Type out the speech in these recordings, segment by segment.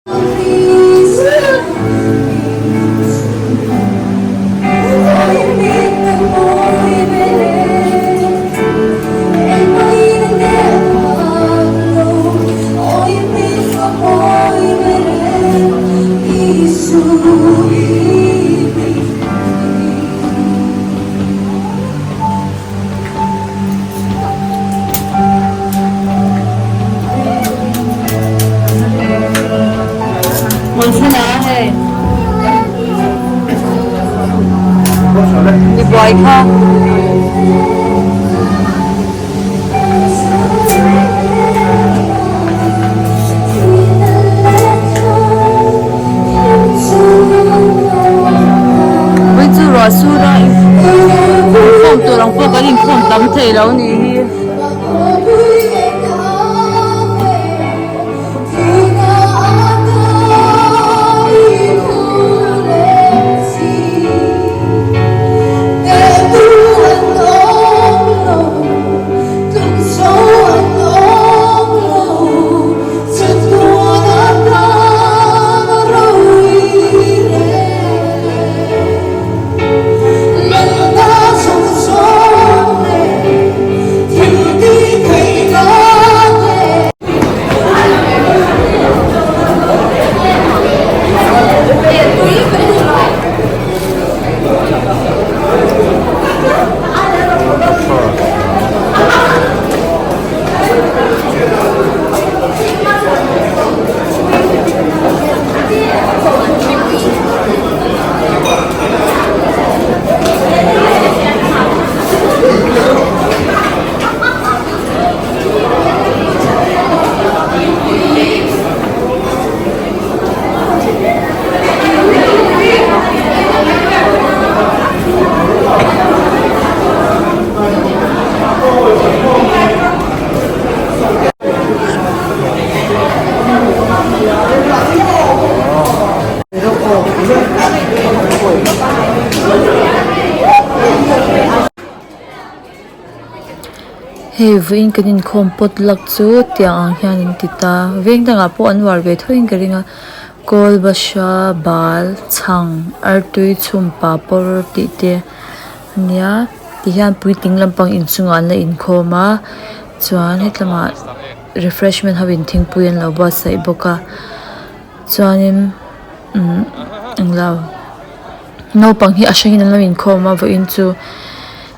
Mi buai kha. Vawi chu ruah sur a inkhawm tur ang pawh kan inkhawm tam thei lo nih hi. Hei vawiin kan inkhawm pawt lak chu tiang ang hian an ti ta veng dangah pawh an uar ve tho in ka ring a kawl bahra bal chhang artui chhum papawr tih te a nia tihian puitling lampang inchungah an la inkhawm a chuan hetlamah refreshment ho in thingpui an lo buatsaih bawk a chuanin umm englo naupang hi a hrangin an lo inkhawm a vawiin chu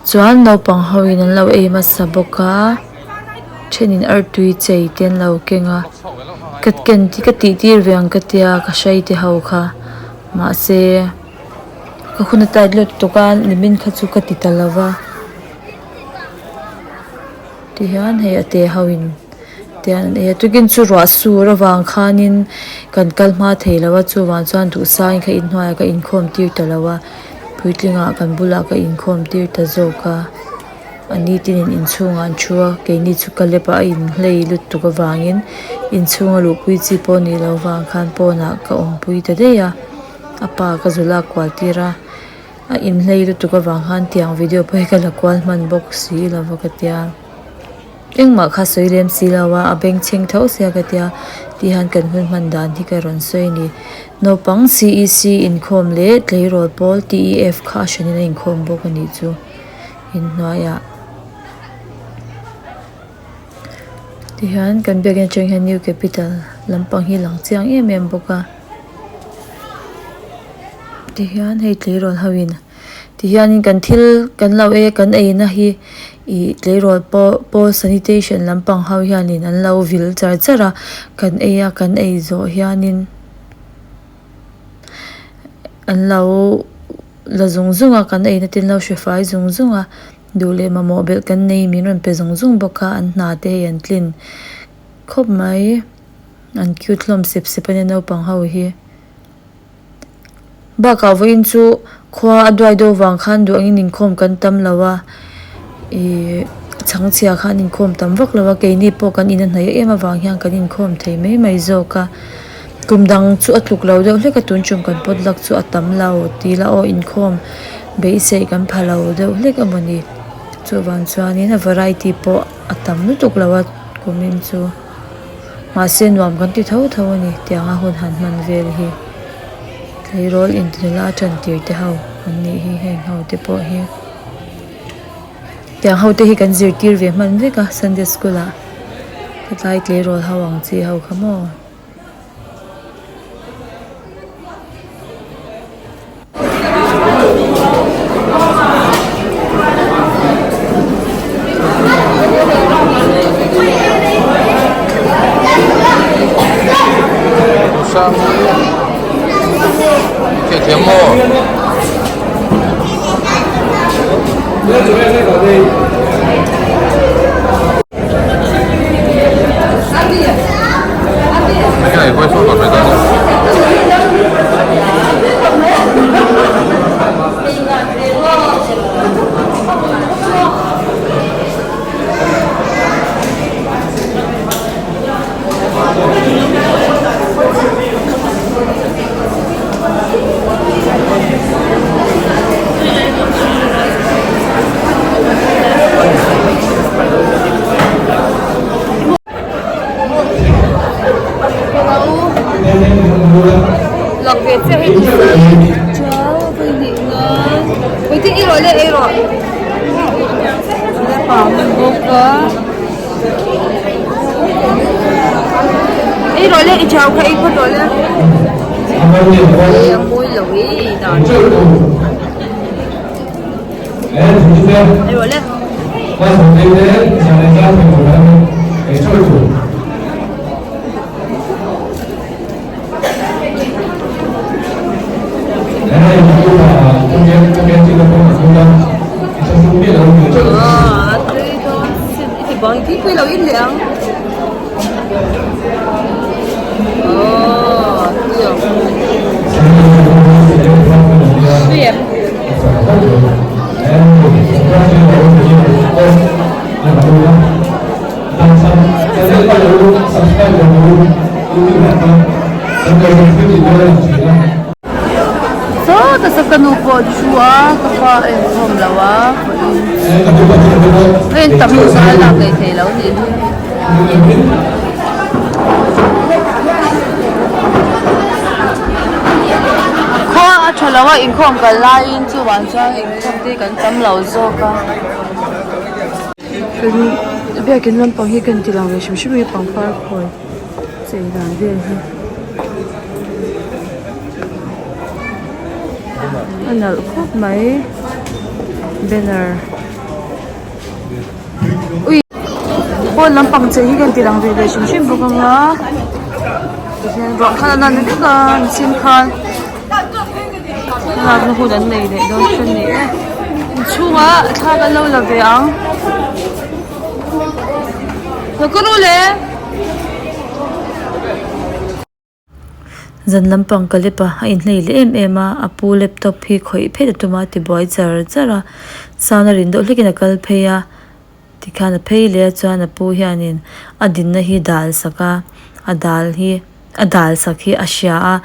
chuan naupang ho in an lo ei hmasa bawk a thenin artui chei te an lo keng a ka ken ka tih tir ve ang ka tia ka hrai te ho kha mahse ka hun a tight lutuk a nimin kha chu ka ti ta lo va tihian hei a te ho in. Te an ei a tukin chu ruah sur avang khanin kan kal hma thei lo a chuvang chuan duhsangin ka inhnuaiah ka inkhawm tir ta lo a puitlingah kan bulah ka inkhawm tir ta zawk a a nitinin inchhungah an thu a keini chu ka lep a a inhlei lutuk avangin inchhunga luhpui chi pawh nih loh vang khan pawnah ka awmpui ta daih a a pa ka zu lak kual tir a a inhlei lutuk avang khan tiang video pawh hi ka la kual hman bawk si lo va ka tia. Engmah kha sawi lem si lo a, a bengchheng tho sia ka tia tih hian kan hun hman dan hi ka rawn sawi a ni. Naupang CEC inkhawm leh tleirawl pawl TEF kha a hranin a inkhawm bawk a nih chu inhnuaiah. Tihian kan biakinn atang hian New Capital lampang hi lang chiang em em bawk a. Tihian hei tleirawl ho in. Tihianin kan thil kan lo ei a kan eina hi ih tleirawl pawh pawl sanitation lampang ho hianin an lo vil char char a kan ei a kan ei zawh hianin an lo la zung zung a kan eina te an lo hre fai zung zung a duh leh mamawh belh kan nei min rawn pe zung zung bawk a an hna te hei an tlin khawp mai an cute hlawm sep sep a nia naupang ho hi. Bakah vawiin chu khua a duai deuh vang khan duh angin inkhawm kan tam lo a ihh chhangchhia khan inkhawm tam vak lo a keini pawh kan in a hnaih em avang hian kan inkhawm thei mai mai zawk a kum dang chu a tluk lo deuh hlek a tun tum kan pawt lak chu a tam lo ti ila aw inkhawm beisei kan pha lo deuh hlek emawni chuvang chuanin a variety pawh a tam lutuk lo a kumin chu. Mahse nuam kan ti tho tho a ni tianga hun han hman vel hi. Tleirawl intinula a tan tir te ho an nih hi heng ho te pawh hi. Tiang ho te hi kan zirtir ve hman vek a Sunday school ah hetlai tleirawl ho ang chi ho kha maw. Sawta saw ka nu pawh a thu a ka pa a inkhawm lo a a in tam lutuk a lak leh theih loh a nih hi. Khua a tha lo a inkhawm kal laiin chuvang chuan inkhawm te kan tam lo zawk a. Biakin lampang hi ka inti lang ve hrim hrim a pangpar khawi chei dan vel hi a nalh khawp mai banner ui pawn lampang chei hi ka inti lang ve ve hrim hrim bawk anga tihian ruah khan a lan vek a nichin khan. Thlalakna hun an nei leh dawn chu a ni e. Inchhungah thla kan lo la ve ang. Lo le! Zan lampang ka lep a, a inhlei leh em em a, a pu laptop hi khawih phet a tum a, ti buai char char a. Sound a rin deuh hlekin a kal phei a, tikhian a phei leh a chuan a pu hianin a dinna hi dal sak a, a dal hi. A dal sak hi a hria a,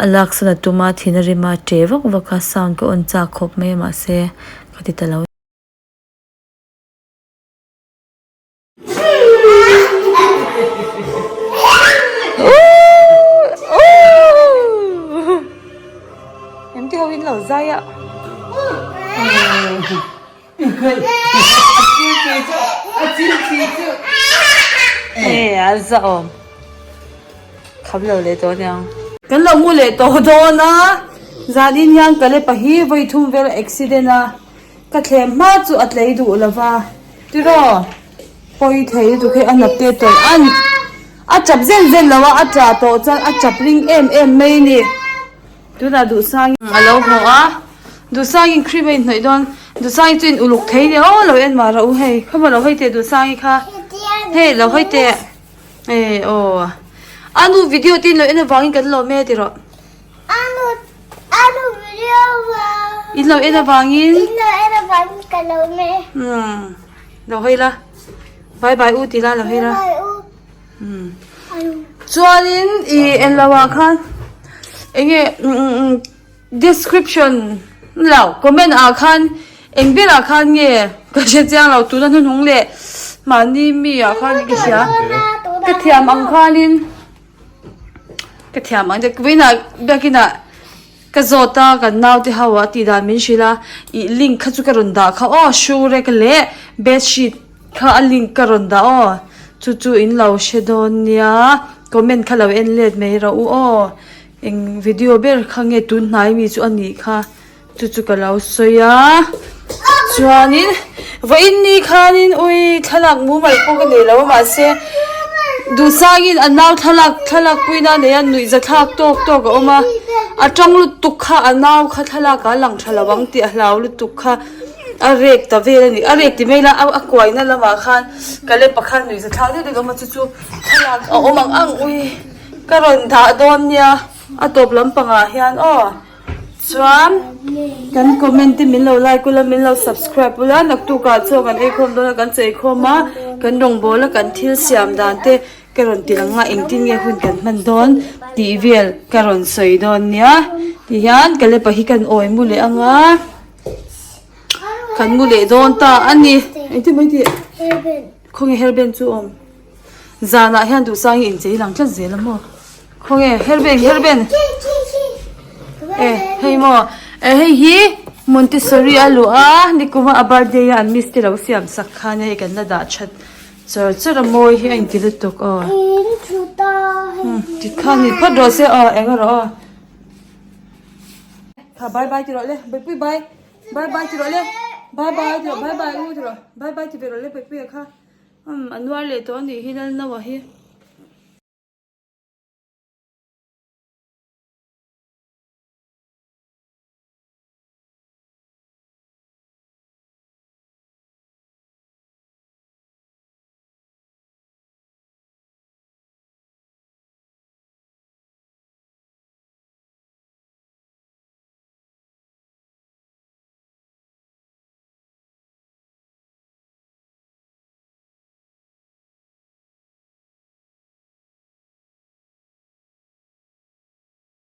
a laksawn a tum a, thin a rim a, ṭe vak vak a, sound ka on chak khawp mai a mahse ka ti ta lo. Em ti ho in lo zai a. A za awm kham lo leh tawh aniang. Kan lo mu leh tawh dawn a, zanin hian ka lepa hi vawi thum vel accident a, ka thlem hma chu a tlei duh lo va, tiraw pawi thei lutuk hi a nat te tawlh a, a chap zen zen lo a, a tah tawh chuan a chap ring em em mai a ni. Tunah Duhsangin a lo hmu a, Duhsangin cream a inhnawih dawn, Duhsangi chu in uluk thei nia aw lo en mah rawh u hei, khawmaw lo hawi teh Duhsangi kha, hei lo hawi teh, e aw a nu video te in lo en avangin kan lawm e ti rawh. A nu a nu video vang. In lo en avangin. In lo en avangin ka lawm e. Umm lo hawi la, bye bye u ti la lo hawi la. Bye bye u. Chuanin i en lo ah khan enge description lo comment ah khan eng ber ah khan nge ka hre chiang lo tuna hnuhnung leh mahni mi ah khan ka hria. Ka thiam ang khanin ka thiam ang deuh vawiinah biakinah ka zawt a kan naute ho a tih dan min hrilh a ih link kha chu ka rawn dah kha aw shoe rack leh bedsheet kha a link ka rawn dah aw chu chu in lo hre dawn nia comment kha lo en let mai rawh u aw eng video ber kha nge tun hnai mi chu a nih kha. Chu chu ka lo sawi a, chuanin vawiin ni khanin ui thlalak mumal pawh ka nei lo a mahse duhsangin a nau thlalak thlalak puina a nei a nuih za thlak tawk tawk a awm a, a tang lutuk kha a nau kha thlalak ah a lang tha lo ang tih a hlau lutuk kha a rek ta vel a ni a rek ti mai ila a kuaina lamah khan ka lepa khan nuih za thlak deuh deuh a awm a chu chu thlalak a awm ang ang ui ka rawn dah dawn nia a tawp lampangah hian aw. Chuan kan comment te min lo like ula min lo subscribe ula naktuk ah chaw kan ei khawm dawn a kan chei khawm a kan rawngbawl a kan thil siam dan te ka rawn ti lang a engtin nge hun kan hman dawn tih vel ka rawn sawi dawn nia ti hian kalepa hi kan awi mu leh ang a kan mu leh dawn ta a ni engtin mai tih khawnge hairband chu a awm. Zanah hian duhsang hi inchei lang tlat zel a maw? Khawnge hairband hairband e hei maw e hei hi Montessori a luh a nikuma a birthday a an miss te lo siam sak khan hei kan la dah that char char a mawi hi a inti lutuk aw tikhan ni phawt rawh se aw eng erawh aw kha bye bye ti rawh le Bawihpui bye bye bye ti rawh le bye bye ti rawh bye bye u ti rawh bye bye ti ve rawh le Bawihpuia kha. Umm a nuar leh tawh a nih hi Lalnaua hi.